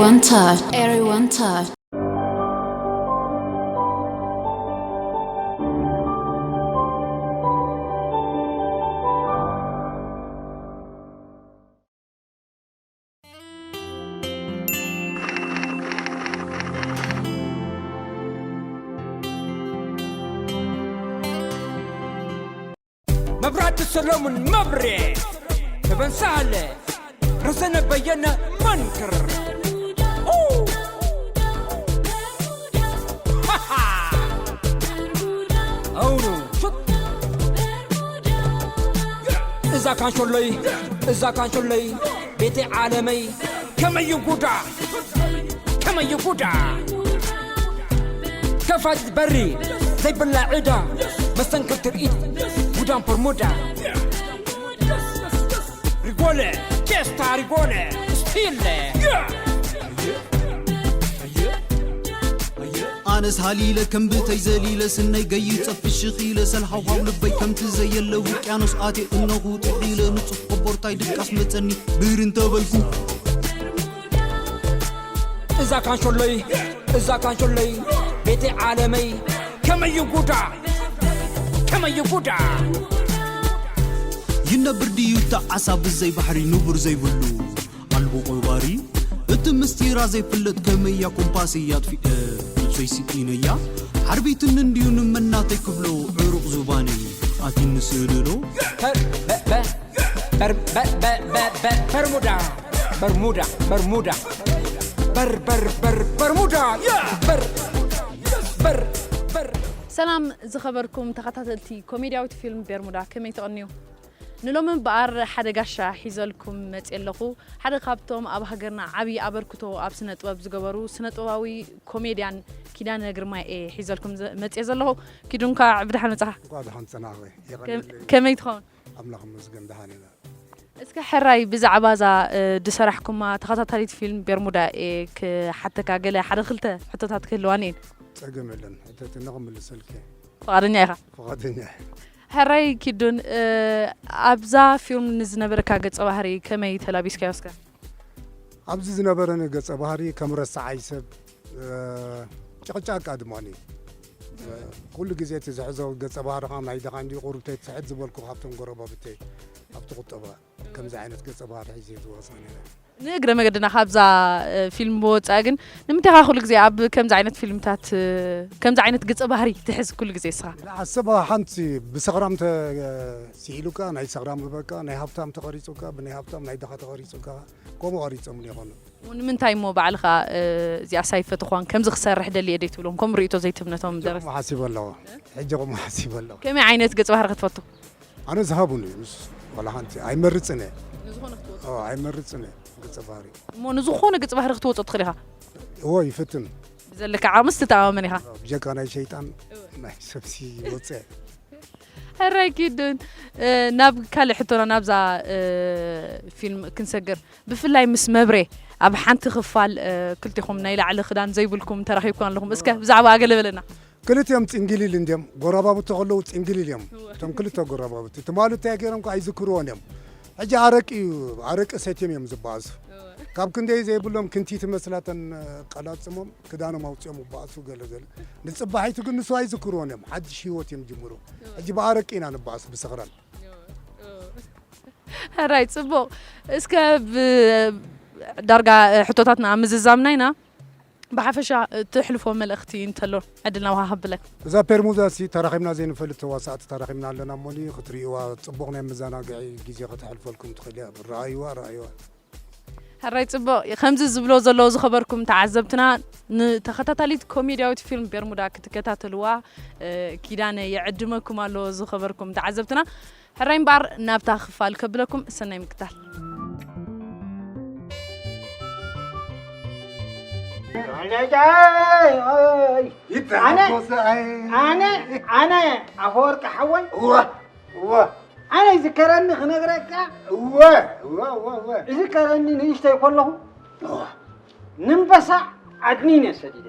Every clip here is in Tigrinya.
One touch, everyone touch. መብራህቲ ሰሎሙን መብሬ፣ ተበን ሳህለ፣ ረዘነ በየነ መንክር። ኡ! ሃሃ! ኣውኑ ሹት! እዛ ካንሾለይ፣ እዛ ካንሾለይ፣ ቤተይ ዓለመይ፣ ከመይ ጉዳ፣ ከመይ ጉዳ። ከፋት በሪ ዘይብላ ዕዳ፣ መስተንክር ትርኢት፣ ጉዳም ፎርሙዳ። ሪጎለ፣ ቼስታ ሪጎለ፣ ስቲለ። ኣነስ ሃሊለ ከም ብተይ ዘሊለ ስነይ ገይጸ ፍሽኽ ኢለ ሰልሃውሃው ልበይ ከምቲ ዘየለ ውቅያኖስ ኣትየ እነኹ ጥሒለ ንጹፍ ቆቦርታይ ድቃስ መጸኒ ብር እንተበልኩ እዛ ካንሾለይ፣ እዛ ካንሾለይ፣ ቤተይ ዓለመይ፣ ከመይ ጉዳ፣ ከመይ ጉዳ። ይነብር ድዩ እታ ዓሳ ብዘይ ባሕሪ ንቡር ዘይብሉ ኣልቦ ቆባሪ እቲ ምስጢራ ዘይፍለጥ ከመያ ኮምፓስ እያ ኣጥፊእ ነብሰይ ስኢነያ ሓርቢትኒ እንድዩ ንመናተይ ክብሎ ዕሩቕ ዙባነይ ኣቲኒ ስእልሎ በር፣ በ-፣ በ-፣ በር-፣ በ-፣ በ-፣ በ-፣ በ-፣ በርሙዳ፣ በርሙዳ፣ በርሙዳ፣ በር-፣ በር-፣ በር-፣ በርሙዳ፣ ያ፣ በር-፣ በር-፣ በር-፣ ሰላም ዝኸበርኩም ተኸታተልቲ ኮሜድያዊት ፊልም ቤርሙዳ፣ ከመይ ትቐንዩ? ንሎሚ እምበኣር ሓደ ጋሻ ሒዘልኩም መፅየ ኣለኹ። ሓደ ካብቶም ኣብ ሃገርና ዓብዪ ኣበርክቶ ኣብ ስነ ጥበብ ዝገበሩ ስነ ጥበባዊ ኮሜድያን ኪዳነ ግርማይ እየ ሒዘልኩም ዘ- መፅየ ዘለኹ። ኪዱ እንኳዕ ብደሓን መፃኻ። እንኳዕ ደሓን ጸናሕኺ። ከመይ ትኸውን? ኣምላኽ ይመስገን ደሓን ኢና። እስከ ሕራይ ብዛዕባ እዛ እ፣ ዝሰራሕኩማ ተኸታታሊት ፊልም ቤርሙዳ እየ ክሓተካ ገለ ሓደ ክልተ ሕቶታት ክህልዋኒ እየን። ጸገም የለን። ሕተትኒ ክምልሰልኪ። ፍቓደኛ ኢኻ? ፍቓደኛ እየ። ሕራይ ኪዱን እ፣ ኣብዛ ፊልም ንዝነበረካ ገጸ ባህሪ ከመይ ተላቢስካዮ እስከ? ኣብዚ ዝነበረኒ ገጸ ባህሪ ከም ረሳዓይ ሰብ እ፣ ጨቕጫቃ ድማ ነይ። እ፣ ኩሉ ግዜ እቲ ዝሕዞ ገጸ ባህርኻ ናይ ደኻ እንዲ ቁሩብ ተይትስሕት ዝበልኩ ካብቶም ጎረባብተይ ኣብቲ ቁጠባ ከምዚ ዓይነት ገጸ ባህሪ ሒዘ ዝወፅእ ነይረ። ንእግረ መገድና ካብዛ እ፣ ፊልም ብወፃኢ ግን ንምንታይ ኢኻ ኩሉ ግዜ ኣብ ከምዚ ዓይነት ፊልምታት እ፣ ከምዚ ዓይነት ገጸ ባህሪ ትሕዝ ኩሉ ግዜ እስኻ? ንዓሰባ ሓንቲ ብሰኽራም ተሲኢሉካ ናይ ሰኽራም እበካ ናይ ሃብታም ተቐሪጹካ ብናይ ሃብታም ናይ ደኻ ተቐሪጹካ ከምኡ ቀሪጾም ይኾኑ። ንምንታይ እሞ ባዕልኻ እ፣ እዚኣ ሳይፈትኹዋን ከምዚ ክሰርሕ ደልየ ደይ ትብሎም ከምኡ ርእቶ ዘይትብነቶም ደረስ ሕጂ ሓሲበ ኣለኹ። ሕጂ ከምኡ ሓሲበ ኣለኹ። ከመይ ዓይነት ገጸ ባህሪ ክትፈቱ? ኣነ ዝሃቡኒ ምስ ዋላ ሓንቲ ኣይመርጽን እየ። ንዝኾነ ክትወጡ ኦ፣ ኣይመርጽን እየ ገጸ ባህሪ። እሞ ንዝኾነ ገጸ ባህሪ ክትወጾ ትኽእል ኢኻ? እዎ ይፍትን። ብዘለካ ዓቕምስ ትተኣማመን ኢኻ? ብጀካ ናይ ሸይጣን ናይ ሰብሲ ይወጽእ። ሕራይ ኪዱን እ፣ ናብ ካልእ ሕቶና ናብዛ እ፣ ፊልም ክንሰግር ብፍላይ ምስ መብሬ ኣብ ሓንቲ ክፋል እ፣ ክልቲኹም ናይ ላዕሊ ክዳን ዘይብልኩም ተራኺብኩም ኣለኹም እስከ ብዛዕባ ኣገለ በለና። ክልቲኦም ፅንግሊል እንድዮም ጎረባብቲ ከለዉ ፅንግሊል እዮም። እቶም ክልተ ጎረባብቲ ትማሉ እንታይ ገይሮም ከዓ ኣይዝክርዎን እዮም። ሕጂ ኣረቂ እዩ ኣረቂ ሰትዮም እዮም ዝበኣሱ። ካብ ክንደይ ዘይብሎም ክንቲቲ መስላተን ቀላፅሞም ክዳኖም ኣውፅኦም ይበኣሱ ገለ ገለ። ንፅባሒቱ ግን ንሱ ኣይዝክርዎን እዮም ሓድሽ ህይወት እዮም ጅምሩ። ሕጂ ብኣረቂ ኢና ንበኣስ ብሰኽራን። ሕራይ ፅቡቕ እስከ ብ- ዳርጋ ሕቶታትና ኣብ ምዝዛምና ኢና። ብሓፈሻ እትሕልፎ መልእኽቲ እንተሎ ዕድል ናባኻ ከብለክ። እዛ ፔርሙዛ ሲ ተራኺብና ዘይንፈልጥ ተዋሳእቲ ተራኺብና ኣለና እሞኒ ክትርእይዋ ጽቡቕ ናይ መዘናግዒ ግዜ ከተሕልፈልኩም ትኽእል እያ። ረኣይዋ ረኣይዋ። ሕራይ ጽቡቕ ከምዚ ዝብሎ ዘለዉ ዝኸበርኩም ተዓዘብትና ንተኸታታሊት ኮሜድያዊት ፊልም ቤርሙዳ ክትከታተልዋ እ፣ ኪዳነ ይዕድመኩም ኣሎ ዝኸበርኩም ተዓዘብትና። ሕራይ እምበኣር ናብታ ክፋል ከብለኩም ሰናይ ምክታል። ኣነ ኣነ ኣነ ኣፈወርቂ ሓወይ እወ እወ ኣነ ይዝከረኒ ክነግረካ እወ እወ እወ እወ ይዝከረኒ ንእሽተይ ከለኹ እወ ንንበሳ ዓድኒን እየ ሰዲደ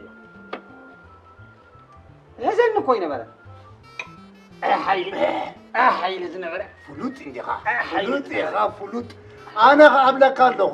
ሕዘኒ እኮ ይነበረ ሓይሊ ሓይሊ ዝነበረ ፍሉጥ እንዲኻ ፍሉጥ ኢኻ ፍሉጥ ኣነ ከኣብለካ ኣለኹ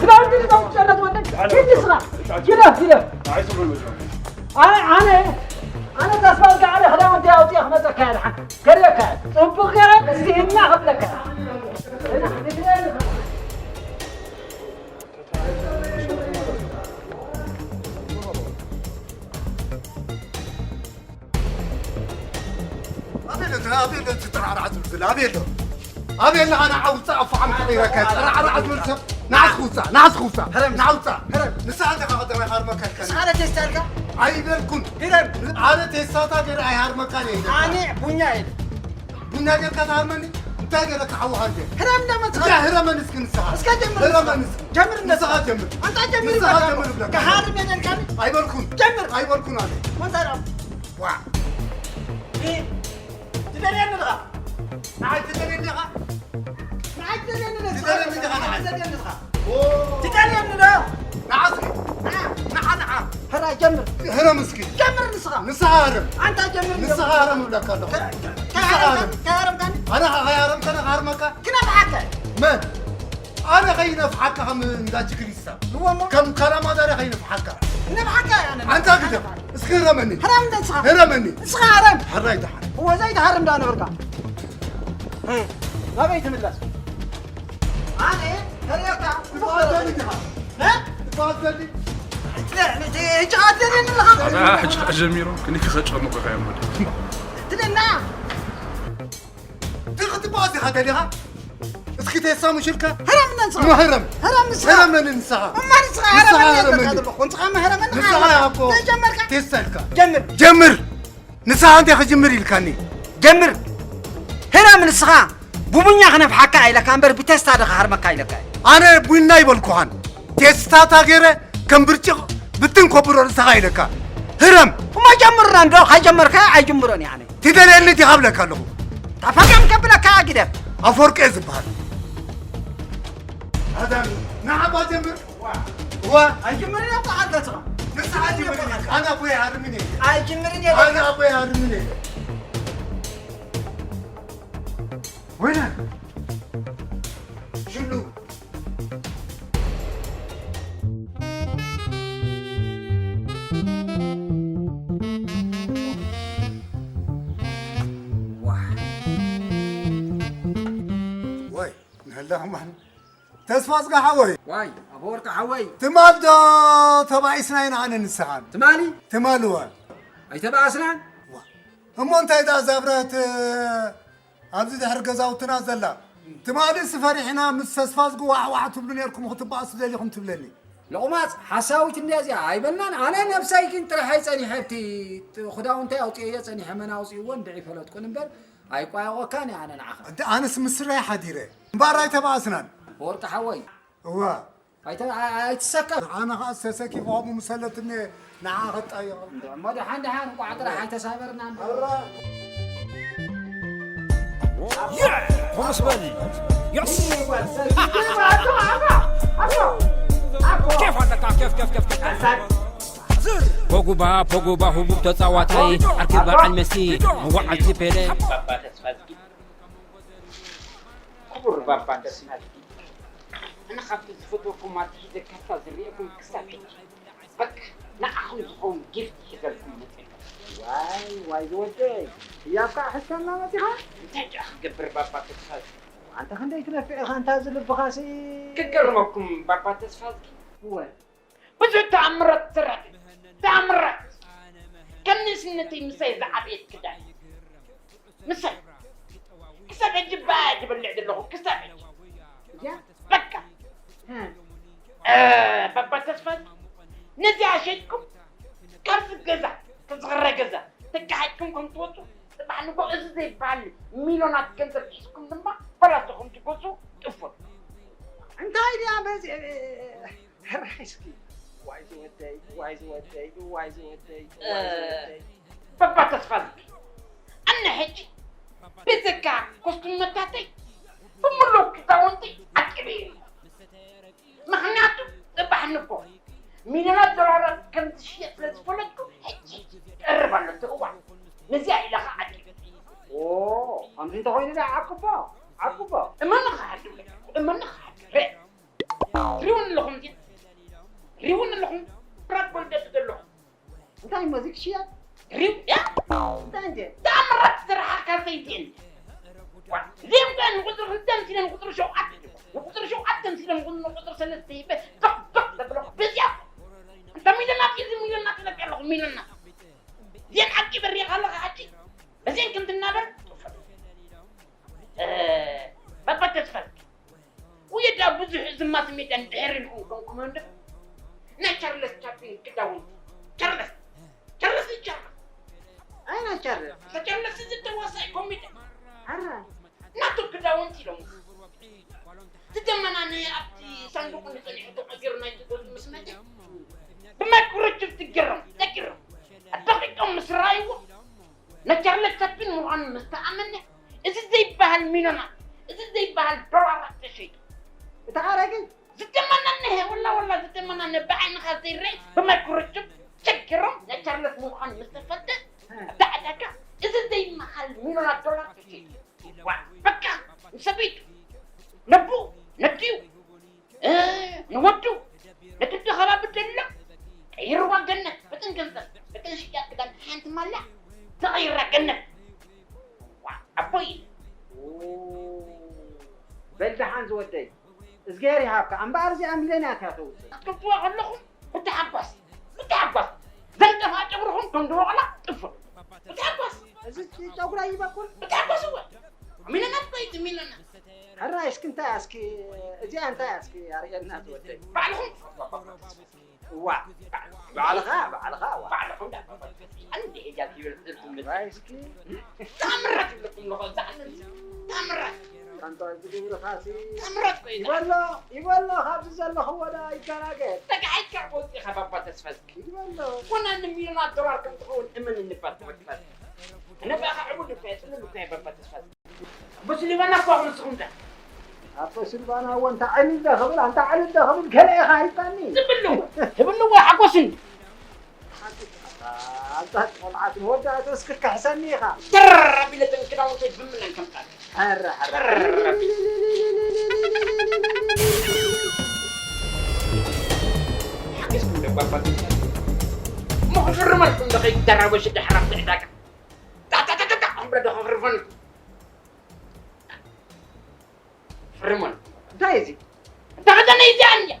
ክዳውንቲ ክዳውንቲ ጨነት ወደን ሂድ ንስኻ። ግደፍ፣ ግደፍ። ኣነ፣ ኣነ፣ ኣነ ተስፋ ወልደኣርኣያ ክዳውንቲ ኣውፅኤ ክመፀካ እየ ደሓን። ገርየካ እየ። ፅቡቕ ገይረ ስኢና ክብለካ እየ። ኣበይ ኣሎ እቲ፣ ኣበይ ኣሎ እቲ ጥራዕራዕ ዝብል ዘሎ? ኣበይ ኣሎ? ኣበይ ኣሎ? ኣነ ዓውፃ ኣፋዓም ክቕይረካ እየ። ጥራዕራዕ ዝብል ሰብ ንዓስ ክውፃእ፣ ንዓስ ክውፃእ፣ ህረም። ንዓውፃ። ህረም። ንስኻ ኣለኻ ቀዳማይ ሃርመካ ኢልካ። ንስኻ ኣነ ቴስታ ኢልካ? ኣይበልኩን። ህረም። ኣነ ቴስታታ ገይረ ኣይሃርመካን እየ ኢለካ። ኣነ ቡኛ ኢለ። ቡና ጌርካ ትሃርመኒ? እንታይ ገይረካ ሓውኻ እንዴ? ህረም እንዳመጽኻ። እንታይ ህረመኒ እስኪ ንስኻ? እስከ ጀምር ህረመኒ ንስኻ። እስኪ። ጀምር ንስኻ ንስኻ። ጀምር። ኣንታ ጀምር ንስኻ በቃ። ጀምር ብለካ። ክሃርም እየ ነልካኒ? ኣይበልኩን። ጀምር። ኣይበልኩን ኣነ። ወንታ ደኣ። ዋ። እ፣ ትደልየኒ ዲኻ? ንዓይ ትደልየኒ ዲኻ? ንዓይ ትደልየኒ ዲኻ? ትደልየኒ ዲኻ ንዓይ? ትደልየኒ ዲኻ? ኦ። ትደልየኒ ዶ? ንዓ እስኪ። ንዓ። ንዓ፣ ንዓ። ሕራይ ጀምር። ህረም እስኪ። ጀምር ንስኻ። ንስኻ ህረም። ኣንታ ጀምር ንስኻ ጀምር። ህረም እብለካ ኣለኹ። ከ-፣ ከ-፣ ንስኻ ከሃረምካ-፣ ህረም። ከሃረምካኒ? ኣነ ከ-፣ ከይሃረምካኒ ክሃርመካ? ክነፍሓካ። መን? ኣነ ከይነፍሓካ ከም እንዳ ጅግሪሳ። ንዎ እሞ? ከም ካላማዛሪ ከይነፍሓካ። ክነፍሓካ ኣነ። ኣንታ ግደፍ። እስኪ ህረመኒ። ህረም እንደ ንስኻ። ህረመኒ። ንስኻ ህረም። ሕራይ ደሓን። እዎ ዘይትሃርም ደኣ ነበርካ። እ፣ ናበይ ትምለስ? ኣነ ተሪኦካ ትበሃል ዘሊ ዲኻ? እ? ትበሃል ዘሊ? ለ-፣ ለ-፣ ለ-፣ ሕጂ ኸኣ ትደልየኒ ኣለኻ? ኣታ ሕጂ ኸኣ ጀሚሮም ክሊክ ከጨንቑኻ እዮም ወዲ። ትደና? ባዚኻ ደሊኻ እስኪ ቴሳ ሙሽልካ ህረም ነንስኻ ኖ ህረም ህረም ንስኻ ህረመኒ ንስኻ እማ ንስኻ ንስኻ ህረም ህረመኒ። ኣለካ ዘለኹ ንስኻ መህረመኒ ንስኻ ያኮ ተጀመርካ ቴሳ ኢልካ ጀምር ጀምር ንስኻ እንታይ ክጅምር ኢልካኒ ጀምር ህረም ንስኻ ቡቡኛ ክነፍሓካ ኢለካ እምበር ብቴስታ ዶ ክሃርመካ ኢለካ ኣነ ቡና ይበልኩኻን ቴስታታ ገይረ ከም ብርጭቕ ብትን ከብሮ ንስኻ ኢለካ ህረም እሞ ጀምርና እንዶ ከይጀመርካ ኣይጅምሮን እየ ኣነ ትደልየኒ ዲኻ ብለካ ኣለኹ ታፈቀም ከብለካ ግደፍ ኣፈወርቂ እየ ዝበሃል ኣዳም ንዓባ ጀምር ዋ ኣይጅምርን እየ በዓል ገጽኻ ንስኻ ጅምር ኢልካ ኣነ ኣቦይ ሃርምን እየ ኣይጅምርን እየ ኣነ ኣቦይ ሃርምን እየ ወይነ ሽሉ ወይ ንህላ ከማን ተስፋ ጽጋ ሓወይ ዋይ ኣፈወርቂ ሓወይ ትማል ዶ ተባኢስና ኢና ኣነ ንስኻን ትማሊ ትማል እወ ኣይተባኣስናን እሞ እንታይ ደኣ እዛ ብረት ኣብዚ ድሕሪ ገዛውትና ዘላ ትማልስ ፈሪሕና ምስ ተስፋ ዝግዋዕዋዕ ትብሉ ነርኩም ክትበኣሱ ደሊኹም ትብለኒ ሎቕማፅ ሓሳዊት እንድያ እዚኣ ኣይበልናን ኣነ ነብሰይ ግን ጥራሕ ኣይፀኒሐ ኣብቲ ክዳውንተይ ኣውፅኤዮ ፀኒሐ መን ኣውፅእዎ እንድዒ ፈለጥኩን እምበር ኣይቋየቆካን እየ ኣነ ንዓኻ እንተ ኣነስ ምስራይ ሓዲረ እምበኣር ኣይተባኣስናን ወርቂ ሓወይ እዋ ኣይተ- ኣይ- ኣይትሰከፍ ኣነ ከዓ ዝተሰኪ ከምኡ ምሰለትኒ ንዓ ከጣየቐ እሞ ደሓን ደሓን እንቋዕ ጥራሕ ኣይተሳበርና እምበር ሆምስ በል ዮስ ኬፍ ኣለካ ኬፍ ኬፍ ኬፍ ኬፍ ዝር ፖጉባ ፖጉባ ህቡብ ተጻዋታይ ዓርኪ በዓል መሲ መዋዓልቲ ፔሌ ባባ ተስፋዝጊ ክቡር ባባ ተስፋዝጊ ኣነ ካብቲ ዝፈትወኩም ኣትሒዘ ካርታ ዝርእየኩም ክሳብ ሕጂ በቃ ንዓኹም ዝኸውን ጊፍት ሒዘልኩም መፅእ ዋይ ዋይ ዝወደይ ህያብ ከዓ ሕዝካና መፂኻ እንታይ ደኣ ክገብር ባባ ተስፋዝጊ ኣንተ ክንደይ ትነፍዕ ኢኻ እንታ ዝልብኻሲ ክገርመኩም ባባ ተስፋዝጊ እወ ብዙሕ ተኣምራት ትሰርሕ ተኣምራት ከም ንእስነተይ ምሳይ ዝዓበየት ክዳን ምሳይ ክሳብ ሕጂ ባያ ዝበልዕ ዘለኹ ክሳብ ሕጂ እዚኣ በቃ ባባ ተስፋ ነዚኣ ሸጥኩም ካብዚ ገዛ ተዝኽረ ገዛ ተጋሒጥኩም ከም ትወፁ ፅባሕ ንጎ እዚ ዘይበሃል ሚሎናት ገንዘብ ሒዝኩም ድማ ፈላስኹም ትጎፁ ጥፉር እንታይ ድያ መፂ ሕራይ እስኪ ዋይ ዝወደይ ዋይ ዝወደይ ዋይ ዝወደይ ዋይ ዝወደይ በባ ተስፋ ዝብል ኣነ ሕጂ ብዘካ ኮስትነታተይ ብምሉእ ክዳውንቲ ዓቂበ እየ ምኽንያቱ ፅባሕ ንጎ ሚልዮናት ዶላራት ከም ዝሽየጥ ስለ ዝፈለጥኩ ሕጂ ቀርብ ኣሎ እቲ እዋን ነዚኣ ኢለ ከዓ ዓቂበ ኦ ከምዚ እንተኮይኑ ዳ ዓቅቦ ዓቅቦ እመኒ ክሓድር እመኒ ክሓድር ሪውን ኣለኹም ዲ ሪውን ኣለኹም ብራት ጎልደቱ ዘለኹም እንታይ እሞ እዚ ክሽየጥ ሪው ያ እንታይ እንዴ ተኣምራት ዝረሓካ ዘይትእን ዜምካ ንቁፅሪ ክልተ ምሲለ ንቁፅሪ ሸውዓተ ንቁፅሪ ሸውዓተ ምሲለ ንቁፅሪ ሰለስተ ይበ ዶቅ ዶቅ ዘብለኹ በዚኣ እንተ ሚለናት እዚ ሚለናት ነቂ ኣለኹ ሚለናት ዜን ዓቂ በሪኻ ኣለኻ ዓቂ በዜን ከም ትናበር በባ ተስፋ ውየዳ ብዙሕ ዝማስ ሜዳ እንድሕር ኢልኩም ከም ኮማንደር ናይ ቻርለስ ቻፕሊን ክዳውንቲ ቻርለስ ቻርለስ ቻርለስ ኣይና ቻርለስ ቻርለስ እዚ ተዋሳኢ ኮሜዲ ኣራ ናቱ ክዳውንቲ ኢሎም ዝደመናነ ኣብቲ ሳንዱቅ ንፀኒሑ ተቐይሩ ናይ ትገዙ ምስ መፀ ብማይክሮችፕ ትገረም ተገረም ኣደቂቆም ምስ ረኣይዎ ነቻርለስ ቻፕሊን ምዃኑ ምስ ተኣመነ እዚ ዘይበሃል ሚኖና እዚ ዘይበሃል ዶላራት ተሸይጡ እታ ኣረጊ ዝተመናነሀ ወላ ወላ ዝተመናነ ብዓይንኻ ዘይረእ ብማይክሮችፕ ቸግሮም ናይ ቻርለስ ምዃን ምስ ተፈልጠ ብዕዳጋ እዚ ዘይመሃል ሚሊዮናት ዶላር ተሸይጡ ዋ በቃ ንሰበይቱ ነቡ ነዲኡ ንወዱ ነድዲ ከባቢ ደሎ ቀይርዋ ገነት በተን ገንዘብ በተን ሽያጥ ክዳን ሓንቲ ማልያ ተቐይራ ገነት ዋ ኣቦይ በል ደሓን ዝወደይ እዝግሄር ይሃብካ እምበኣር እዚኣ ሚለንያ እያ ተውፅእ ክትዋ ከለኹም ብተሓጓስ ብተሓጓስ ዘንጠፋ ጨጉርኹም ከም ድወቕላ ጥፍእ ብተሓጓስ እዚ ጨጉራ ይበቁል ብተሓጓስ እወ ሚለናት ኮይት ሚለናት። ሕራይ እስኪ እንታይ እስኪ እዚኣ እንታይ እስኪ ኣርእየና ትወደይ። ባዕልኹም ትፈትዋ ባባ ተስፋ። እዋ ባዕልኻ ባዕልኻ እዋ። ባዕልኹም ዳ ባባ ተስፋ። ኣንድ ሄጃ ኪብል ትብል። ሕራይ እስኪ ታምራት ይብለኩም ኣለኹ። እዛ ዓለም ታምራት። ኣንታ ዝግብርኻሲ ታምራት ኮይት። ይበሎ ይበሎ ካብዚ ዘለኽዎ ዳ ይጋናገ። ተጋሂድካ ወፂኻ ባባ ተስፋ። ይበሎ። ኮና ንሚልዮናት ዶላር ከም ትኸውን እመን እንባል ተወድፋል። ኣነ ብኣኻ ዕቡድ እኮ እየ፣ ጽሉል እኮ እየ ባባ ተስፋ። ኣቦ ስሊባና እኮ ኣኹም ንስኹም ዳ። ኣቦ ስልባና እወ እንታ ዕልል ዶ ክብል፣ ኣንታ ዕልል ዶ ክብል ገለ ኢኻ ኣይባኒ። ዝብሉ፣ ትብልዎ ሓጎስን። ኣንታ ቆልዓት መወዳእቱ እስኪ ክሕሰኒ ኢኻ። ተር ኣቢለ እተን ክዳውንተይ ብምለን ከምጣል። ኣረ፣ ኣረ። ተር ኣቢለ። ሓገዝኩም ደባባት። እሞ ክፍርመልኩም ዶ ከይደራበሽ ድሕር ኣብቲ ዕዳጋ። ጣጣጣጣጣ፣ ኣምረ ዶ ክፍርመልኩም። ፍርመልኩም። እንታይ እዚ? እንታይ ከተነ እዚ ኣንያ?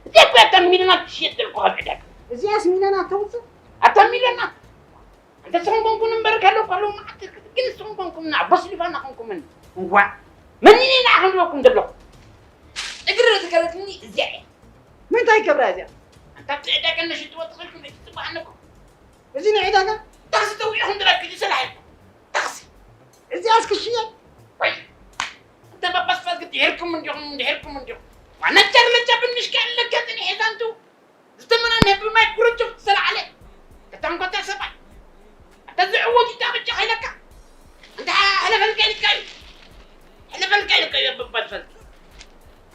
እዚ እኮ እታ ሚለናት ትሽየጥ ዘለኩ ካብ ዕዳጋ። እዚኣስ ሚለናት ተውፅእ? ኣታ ሚለናት? ኣንተ ንስኹም ኮንኩም እምበር ከለዉ ከለዉ መዓት ግን ንስኹም ኮንኩም ና፣ ኣቦ ስሊፋና ኮንኩምን። እዋ፣ መን ኢና ክንብለኩም ዘለኹ? እግሪ ዶ ተከለትኒ እዚኣ እያ። ምንታይ ይገብራ እዚኣ? ኣንታ ኣብቲ ዕዳጋ ነሽጥዎ ተኸልኩም ኣይትፅባሓነኩም። እዚ ናይ ዕዳጋ? ታክሲ ተውዒኹም ድረኪ ዝሰላሕ ኢልኩም። ታክሲ። እዚኣስ ክሽየጥ? ወይ፣ ኣንተ ባባስ ፋዝ ድሒርኩም እንዲኹም፣ ድሒርኩም እንዲኹም። ዋና ጨርለጫ ብንሽካ ኣለካ ጽኒሕ ዛንቱ። ዝተመናን ህቢ ማይ ኩርንችፍ ዝተላዓለ። ከተንኮተ ሰብኣይ። ኣንተ ዝዕወት ይታ ብቻ ኸይለካ። ኣንተ ሕለፈልካ ኢልካ እዩ። ሕለፈልካ ኢልካ እዩ ባባስ ፋዝ።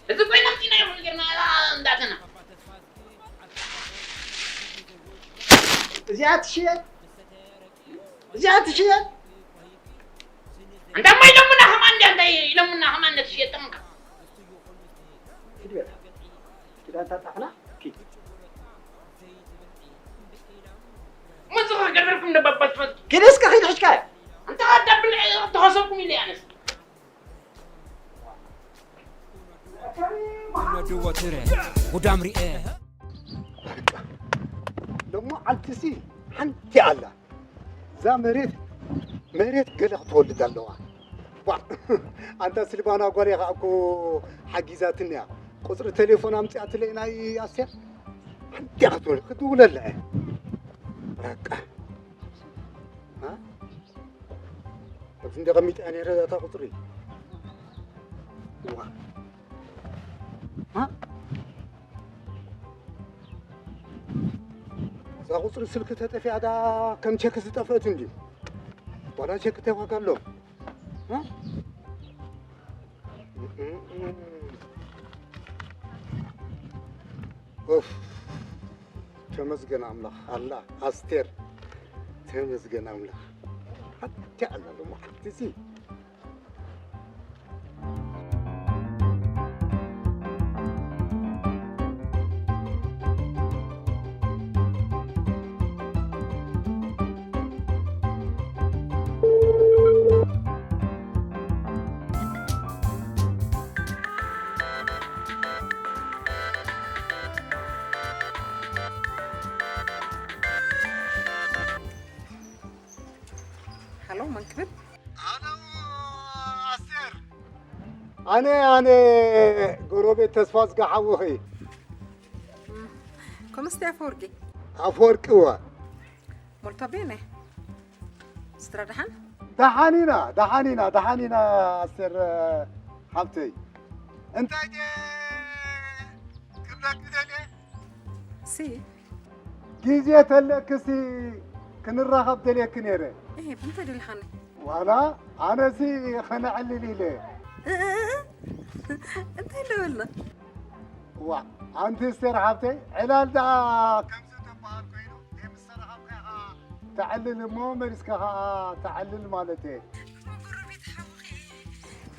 እዚ ኮይና ምቲና ይኹን ጌርና እንዳተና። እዚኣ ትሽየጥ? እዚኣ ትሽየጥ? እንዳ እሞ ኢሎምና ከማን እንዳ እንታይ ኢሎምና ከማን ነትሽየጥ ተመካ። ኪድ በላ። ኪድ ኣንታ ጣፍና። ኪድ። ምን ዝኸ ገደልኩም ደባባት ፈት። ኪድ እስከ ኪድ ሕሽካዮ። ኣንታ ኣዳ ብልዕ ተኸሰብኩም ኢለ ኣነስ። መድዎ ትረ ጉዳም ሪኤ። በቃ ሎማዓልቲሲ ሓንቲ ኣላ። እዛ መሬት፣ መሬት ገለ ክትወልድ ኣለዋ። ዋ፣ ኣንታ ስልባና ጓል ኢኻ እኮ ሓጊዛትኒ እያ። ቁጽሪ ቴሌፎን ኣምጺኣትለይ ናይ ኣስቴር። ሓንቲ ክትወልድ፣ ክትውለላ እያ። በቃ። እ? ኣብዚ እንደ ቀሚጠ ነይረ እታ ቁጽሪ። ዋ። እ? እዛ ቁጽሪ ስልኪ ተጠፊኣ ዳ ከም ቸክ ዝጠፍአት እንድዩ። ዋላ ቸክ እንታይ ዋጋ ኣሎ? እ? ኡፍ፣ ተመስገን ኣምላኽ። ኣላ ኣስቴር፣ ተመስገን ኣምላኽ። ሓንቲ ኣላ ሎማዓልቲ እዚ። ሃሎ፣ መን ክብል? ሃሎ፣ ኣስቴር። ኣነ፣ ኣነ፣ ጎረቤት ተስፋ ዝጋ ሓውኺ። እም፣ ኮመ ስቴ ኣፈወርቂ? ኣፈወርቂ፣ እወ። ሞልቶ ቤነ? ስድራ ደሓን? ደሓን ኢና፣ ደሓን ኢና፣ ደሓን ኢና፣ ኣስቴር፣ ሓብተይ። እንታይ ድየ ክብለኪ ደልየ? ሲ። ግዜ ተለክሲ ክንራኸብ ደልየኪ ነይረ። እህ፣ ብምንታይ ደሊኻኒ? ዋላ ኣነሲ ከነዕልል ኢለ። እ፣ እ፣ እ፣ እ። እንታይ ደበልና? ዋ፣ ኣንቲ ስቴር ሓብተይ፣ ዕላል ደኣ ከምዚ ተበሃል ኮይኑ፣ ምስ ተረኸብካ ኢኻ ተዕልል እሞ መሊስካ ኸኣ ተዕልል ማለት እየ።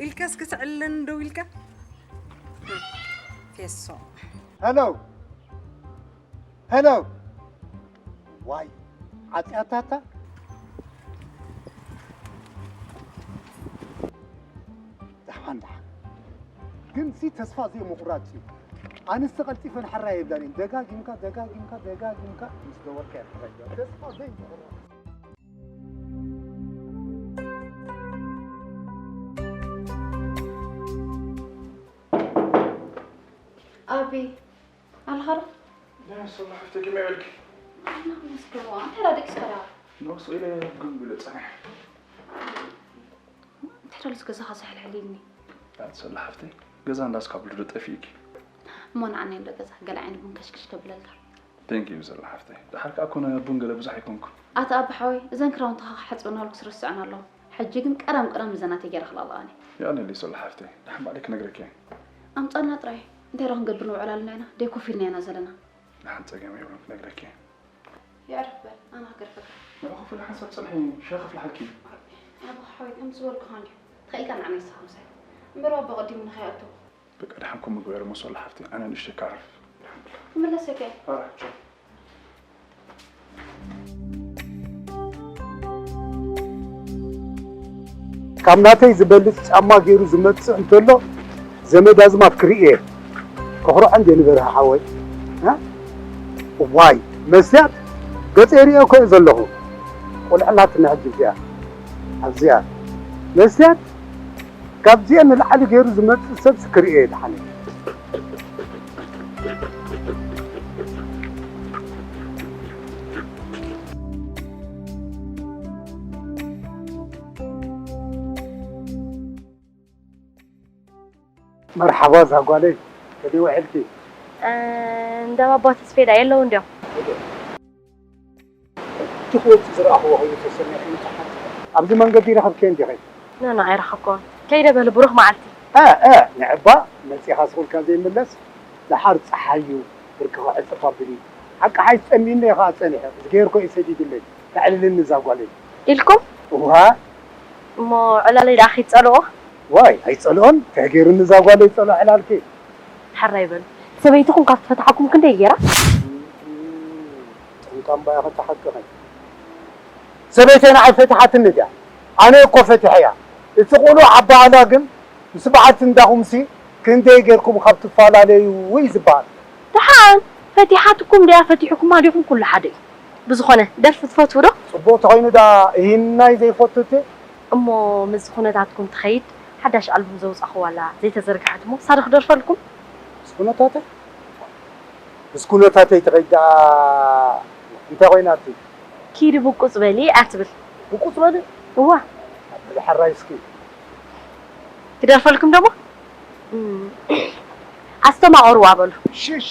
ኢልካ እስኪ ተዕልለኒ ደው ኢልካ። ፌሶ። ሄሎ። ሄሎ። ዋይ፣ ዓጽያታታ። ደሓን፣ ደሓን። ግን ሲ ተስፋ ዘይምቑራጽ እዩ። ኣንስቲ ቀልጢፈን ሕራይ ይብላን እየን። ደጋጊምካ፣ ደጋጊምካ፣ ደጋጊምካ ምስ ደወልካ እየን ሕራይ ይብላን። ተስፋ ዘይምቑራጽ። ኣቤ፣ ኣለኻ ዶ? ደህና ሰላም ሓፍተይ፣ ከመይ ውዒልኪ? ኣና መስገን፣ እንታይ ደኣ ደቂስካ ደኣ? ኖ፣ ስቕ ኢለ ግም ኢለ ጸኒሐ። እንታይ ደኣ ገዛኻ ዘሕልሕል ኢልኒ? ኣቲ ሰላ ሓፍተይ፣ ገዛ እንዳስ ካብ ልዶ ጠፊእኪ። እሞ ንዓኒ ኣሎ ገዛ፣ ገለ ዓይነት ቡን ከሽክሽ ከብለልካ። Thank you ሰላ ሓፍተይ። ደሓር ከኣ ኮነ ቡን ገለ ብዙሕ ኣይኮንኩ። ኣቲ ኣባ ሓወይ፣ እዘን ክራውንትኻ ክሓጽበናሉ ክስርስዐን ኣለዎ። ሕጂ ግን ቀዳም ቀዳም እዘን ናተይ ገይረ ክላልኣኒ። የቐንየለይ ሰላ ሓፍተይ፣ ደሓን ባዕለይ ክነግረኪ እየ። ኣምጻልና ጥራይ፣ እንታይ ዶ ክንገብር ንውዕል ኣለና ኢና? ደይ ኮፍ ኢልና ኢና ዘለና። ደሓን ጸገም የብሉን ክነግረኪ እየ። የዕርፍ በል፣ ኣነ ክገርፈካ። ንዑ ኮፍ ኢለ ሓንሳብ ጽንሒ፣ ሻሂ ከፍልሓልኪ። ኣቦ ሓወይ፣ ከም ዝበልኩኻ እንድዩ። ተኸኢልካ ንዓና ይስኻ ምሳይ። እምበር ኣቦ ቀዲሙ ንኸይኣቱ። በቃ ደሓን ከምኡ ግበሪ እሞ ሰላ ሓፍተይ፣ ኣነ ንእሽተይ ክዓርፍ። ክምለስ እየ ከ። ኣረ፣ ቻው። ካብ ናተይ ዝበልጽ ጫማ ገይሩ ዝመጽእ እንተሎ ዘመድ ኣዝማድ ክርኢ እየ። ከኹርዖ እንደ ንበርሃ ሓወይ። እ? እዋይ፣ መስትያት ገጸ ይርእዮ እኮ እየ ዘለኹ። ቁልዕናትና ሕጂ እዚኣ፣ ኣብዚኣ። መስትያት ካብዚአ ንላዕሊ ገይሩ ዝመጽእ ሰብስ ክርኢ እየ ደሓነ። መርሓባ እዛ ጓለይ፣ ከመይ ውዒልኪ? እ፣ እንዳ ባባ ተስፌ ደኣ የለውን ድዮም? እቲ ክወጽእ ዝረኣኽዎ ኮይኑ ተሰሚዑኒ። ጸሓት ኣብዚ መንገዲ ረኸብክየን ዲኺ? ኖኖ፣ ኣይረኸብክዎን። ከይደ በሊ፣ ብሩኽ መዓልቲ። እ፣ እ፣ ንዕባ መጺኻ ስቕ ኢልካ ዘይምለስ፣ ደሓር ጸሓይ እዩ፣ ብርክኻ ዕጽፍ ኣብሊ። ሓቂ ሓይሽ ጸሚኡኒ እየ ኸኣ ጸኒሐ፣ ዝገይርኮ እዩ ሰዲዱለይ። ተዕልልኒ እዛ ጓለይ። ኢልኩም? እዋ። እሞ ዕላለይ ደኣ ከይትጸልኦ? ዋይ፣ ኣይጸልኦን። እንታይ ገይሩኒ እዛ ጓለይ ጸልኦ ዕላልኪ? ሕራይ በሉ። ሰበይትኹም ካብ ትፈትሓኩም ክንደይ ገይራ? ጠንቃምባ ኢኺ፣ እቲ ሓቅኺ። ሰበይተይ ንዓይ ፈቲሓትኒ ድያ? ኣነ እኮ ፈቲሐያ። እቲ ቁኑዕ ኣበሃህላ ግን ምስ በዓልቲ እንዳኹምሲ ክንደይ ጌርኩም ካብ ትፈላለዩ እዩ ዝበሃል። ደሓን ፈቲሓትኩም ድያ ፈቲሕኩማ ዲኹም ኩሉ ሓደ እዩ። ብዝኾነ ደርፊ ትፈትዉ ዶ? ጽቡቕ ተኾይኑ ደኣ እሂናይ ዘይፈቱ እቲ እሞ ምስዚ ኩነታትኩም ትኸይድ ሓዳሽ ኣልቡም ዘውጻእኽዋ ኣላ ዘይተዘርግሐት እሞ ንሳ ዶ ክደርፈልኩም? ምስ ኩነታተይ? ምስ ኩነታተይ ትኸይድ ደኣ እንታይ ኮይና እቲ? ኪዲ ብቁጽ በሊ እያ ትብል። ብቁጽ በሊ? እዋ። ኣበሊ ሕራይ እስኪ። ክደርፈልኩም ደሞ? እም፣ ኣስተማቐርዋ በሉ። እሺ፣ እሺ።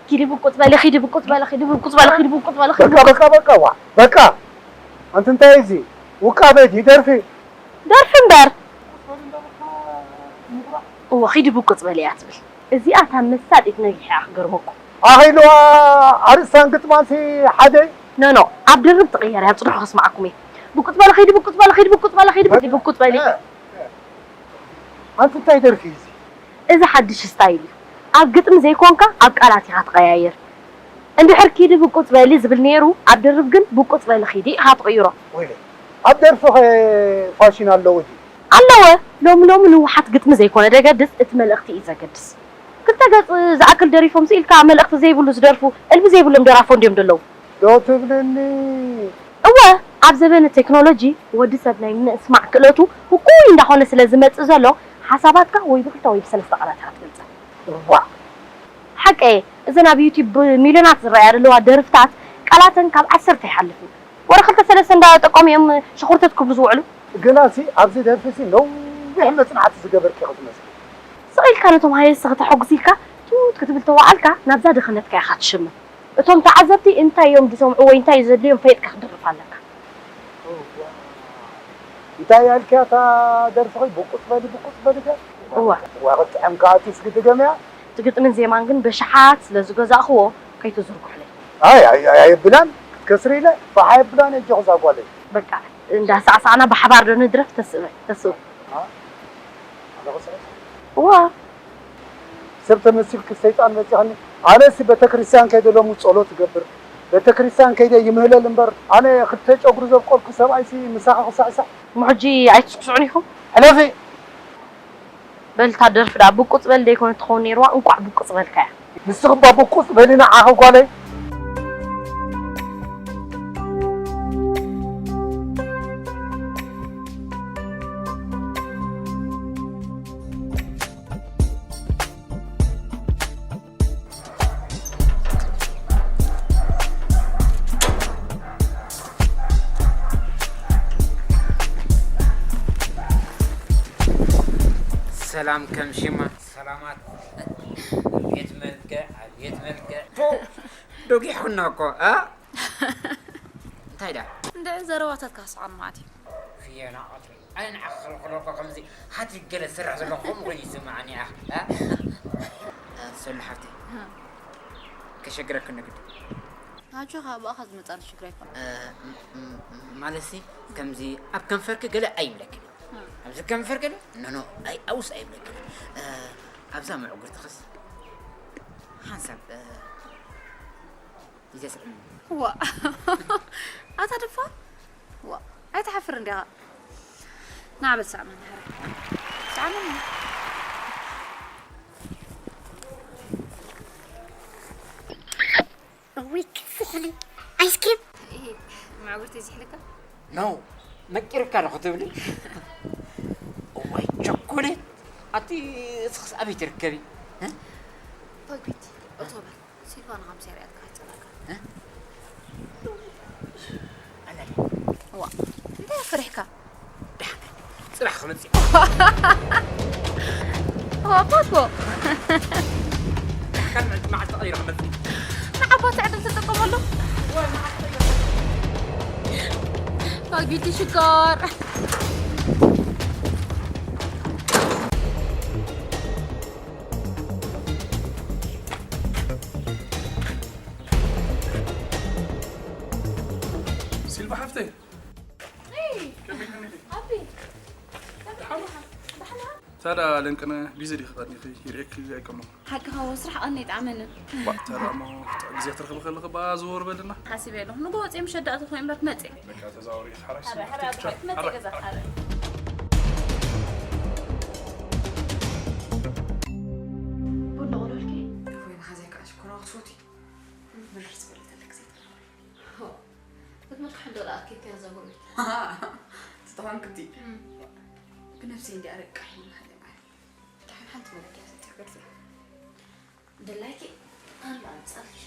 ኪዲ ብቁጽ በሊ፣ ኪዲ ብቁጽ በሊ፣ ኪዲ ብቁጽ በሊ፣ ኪዲ ብቁጽ በሊ፣ ኪዲ በቃ፣ ብቁጽ በቃ፣ በቃ፣ ዋ፣ በቃ። ኣንቲ እንታይ እዚ? ውቃበ ድዩ ደርፊ? ደርፊ እምበር። እወ፣ ኪዲ ብቁጽ በሊ እያ ትብል። እዚኣ እታ መሳጢት ነጊሕ እያ ክገርመኩም። ኣኺልዋ ኣርእስታን ግጥማንሲ ሓደ እዩ። ኖ፣ ኖ፣ ኣብ ድርብ ትቕየር እያ፣ ጽንሑ ከስምዓኩም እየ። ብቁጽ በሊ፣ ኪዲ ብቁጽ በሊ፣ ኪዲ ብቁጽ በሊ፣ ኪዲ ብቁጽ በሊ። እ፣ እ። ኣንቲ እንታይ ደርፊ እዩ እዚ? እዚ ሓድሽ ስታይል እዩ። ኣብ ግጥሚ ዘይኮንካ ኣብ ቃላት ኢኻ ትቐያየር። እንድሕር ኪዲ ብቁጽ በሊ ዝብል ነይሩ፣ ኣብ ድርብ ግን ብቁጽ በሊ ኪዲ ኢኻ ትቕይሮ። ወይለይ፣ ኣብ ደርፊ ኸ ፋሽን ኣለዎ ድዩ? ኣለወ። ሎሚ ሎሚ ንውሓት ግጥሚ ዘይኮነ ደገድስ፣ እቲ መልእኽቲ እዩ ዘገድስ። ክልተ ገጽ ዝኣክል ደሪፎም ስኢልካ መልእኽቲ ዘይብሉ ዝደርፉ፣ እልቢ ዘይብሎም ደራፎ እንድዮም ደለዉ። ዶ ትብልኒ? እወ፣ ኣብ ዘበነ ቴክኖሎጂ ወዲ ሰብ ናይ ምንስማዕ ክእለቱ ህቁይ እንዳኾነ ስለ ዝመጽእ ዘሎ፣ ሓሳባትካ ወይ ብክልተ ወይ ብሰለስተ ቃላት ኢኻ ትገልጸን። እዋእ! ሓቀየ፣ እዘን ኣብ ዩቲዩብ ብሚልዮናት ዝረኣያ ዘለዋ ደርፍታት ቃላተን ካብ ዓሰርተ ኣይሓልፍን። ወረ ክልተ ሰለስተ እንዳጠቀሙ እዮም ሽኹርተት ክብሉ ዝውዕሉ። ግናሲ ኣብዚ ደርፊሲ ነዊሕ መጽናዕቲ ዝገበርኪ ኢኺ ትመስሊ። ስቕ ኢልካ ነቶም ሃየስቲ ከተሐጉስ ኢልካ ቱት ክትብል ተወዓልካ ናብዛ ድኽነትካ ኢኻ ትሽምም። እቶም ተዓዘብቲ እንታይ እዮም ዝሰምዑ ወይ እንታይ እዩ ዘድልዮም ፈሊጥካ ክትድርፍ ኣለካ። እዋ፣ እንታይ ያልክያ እታ ደርፍኺ? ብቁጽ በሊ፣ ብቁጽ በሊ ከ? እዋ። እዋ፣ ክትጥዕም ከኣ እቲ እስኪ ድገምያ። እቲ ግጥምን ዜማን ግን በሽሓት ስለ ዝገዛእኽዎ ከይትዝርግሑለይ። ኣይ፣ ኣይ፣ ኣይ፣ ኣየብላን፣ ክትከስሪ ኢለ፣ ፋሕ ኣየብላን እየ፣ ኣጆኺ እዛ ጓለይ። በቃ፣ እንዳሳዕሳዕና ብሓባር ዶ ንድረፍ? ተስእበ፣ ተስእቡ። ኣ? ኣነ ክስዕስ? እዋ። ሰብ ተመሲልኪ ሰይጣን መጺኻኒ። ኣነሲ ቤተክርስትያን ከይደ ሎሚ ጸሎት እገብር። ቤተክርስትያን ከይደ ይምህለል እምበር፣ ኣነ ክልተ ጨጉሪ ዘብቆልኩ ሰብኣይሲ ምሳኺ ክስዕስዕ። እሞ ሕጂ ኣይትስዕስዑን ኢኹም? ሕለፊ! በል እታ ደርፊ ደኣ ብቁጽ በል ደይኮነ ትኸውን ነይርዋ፣ እንቋዕ ብቁጽ በልካያ። ንስኺ እባ ብቁጽ በሊ ንዓኺ ጓለይ። ሰላም ከም ሽማ ሰላማት። ቤት መልክዕ፣ ቤት መልክዕ። ዶ-፣ ዶጊሕኩና እኮ፣ እ? እንታይ ዳ? እንደ ዘረባታትካ ስዓን ማለት እዩ። ፍየና ቀትሪ። ኣነ ንዓኺ ክልኽሎ እኮ ከምዚ ሃትሪክ ገለ ዝሰርሕ ዘለኹ ከምኡ ኮይኑ ይስምዓኒ፣ እ? እ? ሰሉ ሓፍቲ። ከሸግረኪ ንግዲ። ኣጆኻ፣ ብኣኻ ዝመጻ ሽግር ኣይኮነን። እ፣ ም-፣ ም-፣ ማለትሲ፣ ከምዚ ኣብ ከንፈርኪ ገለ ኣይብለክን። እ። ኣብዚ ከንፈር ገለ፣ ኖ፣ ኖ፣ ኣይ፣ ኣውስ ኣይብለክን። እ፣ ኣብዛ መዕጉርትኽስ ሓንሳብ፣ እ፣ ይዘስዕም። ዋ። ኣታ ደፋ? ዋ። ኣይትሓፍር እንዲኻ። ና በል ሳዕመኒ፣ ሓረ። ሳዕመኒ። እውይ፣ ክፍሕኒ። ኣይስክሪም። ይሄ መዕወርቲ ይዝሕልካ? ኖ፣ መቂርካ ዶ ክትብሊ? እዋይ፣ ቸኮሌት። ኣቲ፣ እስኽስ ኣበይ ትርከቢ? እ? ፓግሪቲ፣ ኦቶበር። ሲልቫ ንኻምሳ ሪያል ክሓጽረካ። እ? ኣላሊ። ዋ፣ እንታይ ፈሪሕካ? ደሓን፣ ጽባሕ ክመጽእ። ዋ፣ ፓኮ። ደሓን፣ መዓልቲ ተቐይሩ ክመጽእ። ንዓባቲ ዕድል ትጥቀመሉ። ወይ፣ መዓልቲ ተቐይሩ። ፓግሪቲ ሽኮር። ሲልቫ ሓፍተይ። እይ፣ ከመይ ከመይ ኢኺ? ኣቢ፣ ከመይ ደሓን? ኢኻ? ደሓን ኢኻ? ታዲያ ለንቅነ ቢዚ ዲኺ ቀኒኺ? ይርእየኪ ኣይቀመኹ። ሓቅኻ፣ ስራሕ ቀኒ ኣይጠዓመንን። ዋ፣ ታዲያ እሞ ግዜ ትረኽቢ ከለኺ በኣ ዘወር በልና። ሓሲበ ኣለኹ። ንጎ ወፅየ ምሸት ደኣ ተኾይኑ እምበር ክመፅእ። በቃ ተዛወሪ፣ ሓራይ ሓራይ፣ ስራሕ ሓራይ፣ ትፍቻ። መፅእ ሓራይ፣ ገዛ፣ ሓራይ። ሓራይ። ቡን ደቑለልኪ? ወይ መሓዛይ ከዓ ሽኮር ክትፈትዊ? ምርር ዝበለ ተለክ ዘይተረፈ። ሆ፣ ክትመልክሕ እንዶ ደኣ ኣኪልኪ እያ እዛ ጎረቤት። ተተኾንክቲ። እም። ብነብሰይ እንዲኣ ረቃሕ ኢሉ መሓዛይ በዓል። ደሓን ሓንቲ መለኪያ ሰቲሕ ገርፊ። ድላይኪ ኣሎ ኣምጻልኪ።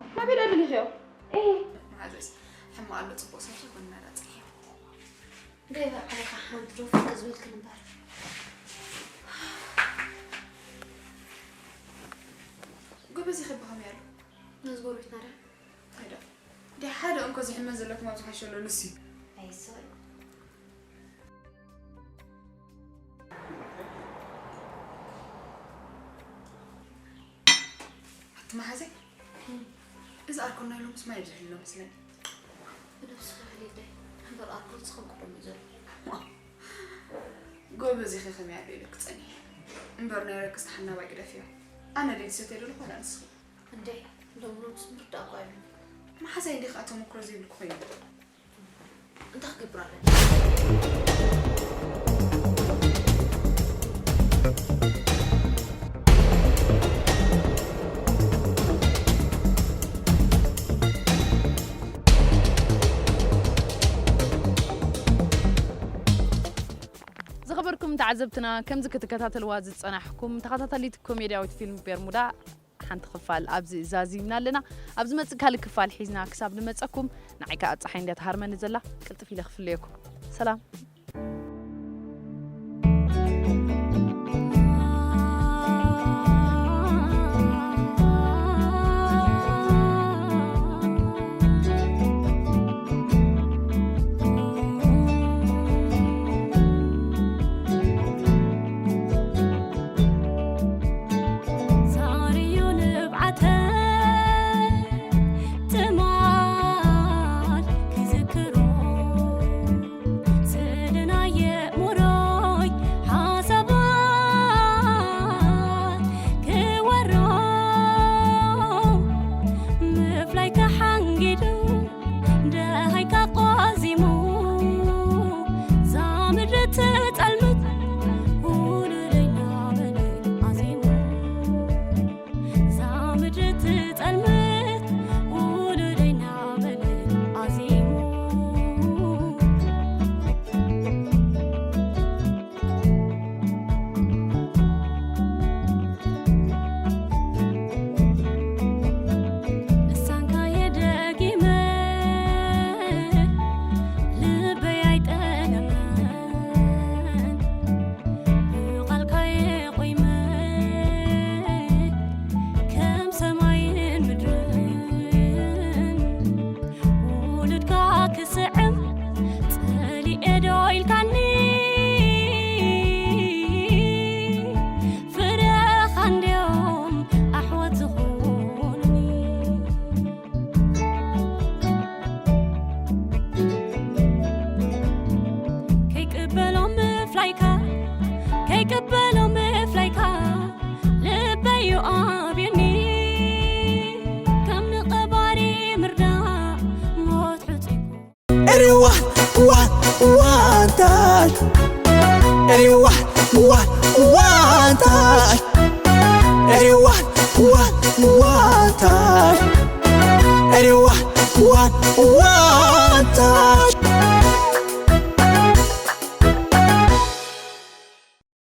ናበይ ደኣ ደሊኽዮ? ኤ። መሓዘስ ሕማቕ ኣሎ፣ ጽቡቕ ሰብ ዘይኮነ እናዳጸየ። እንታይ በዓልኻ ሓንቲ ዶ ፍርቂ ዝበልክን እምበር። ጎበዝ ይኸቢ ከመይ ኣሎ? ነዚ ጎረቤትና ዶ? እንታይ ዶ? እንደ ሓደ እንኮ ዝሕመን ዘለኩም ኣብ ዝሓሸሎ ንሱ እዩ። ኣይሶይ። ኣቲ መሓዘይ፣ እዚ ኣርኮል ናይ ሎምስ ማይ ኣብዚሕሉ መስለኒ። ብነብስኺ ክሊለይ እምበር ኣርኮል ዝኸብቅዶ እዩ ዘሎ። ጎበዝ ኢኺ ከመይ ኣሎ ኢለኪ ጸኒሐ። እምበር ናይ ረክስ ተሓናባይ ግደፍዮ። ኣነ ድየ ዝሰትየ ዘለኹ ዋላ ንስኺ? እንዴ፣ ሎም ሎምስ ምርዳእ እኮ ኣይብሉን። መሓዘይ እንዲኺ ኣቶ ምክሮ ዘይብልኪ ኮይኑ። እንታይ ክገብር ኣለኒ? ዝኸበርኩም ተዓዘብትና፣ ከምዚ ክትከታተልዋ ዝጸናሕኩም ተኸታታሊት ኮሜድያዊት ፊልም ቤርሙዳ፣ ሓንቲ ክፋል ኣብዚ ዛዚምና ኣለና። ኣብ ዝመጽእ ካልእ ክፋል ሒዝና ክሳብ ንመጸኩም፣ ንዓይ ከኣ ጸሓይ እንድያ ትሃርመኒ ዘላ፣ ቅልጥፍ ኢለ ክፍለየኩም። ሰላም። ዛርዩ ንብዓተ ትማል ክዝክሮ ስለ Everyone, one, one touch. Everyone, one, one touch.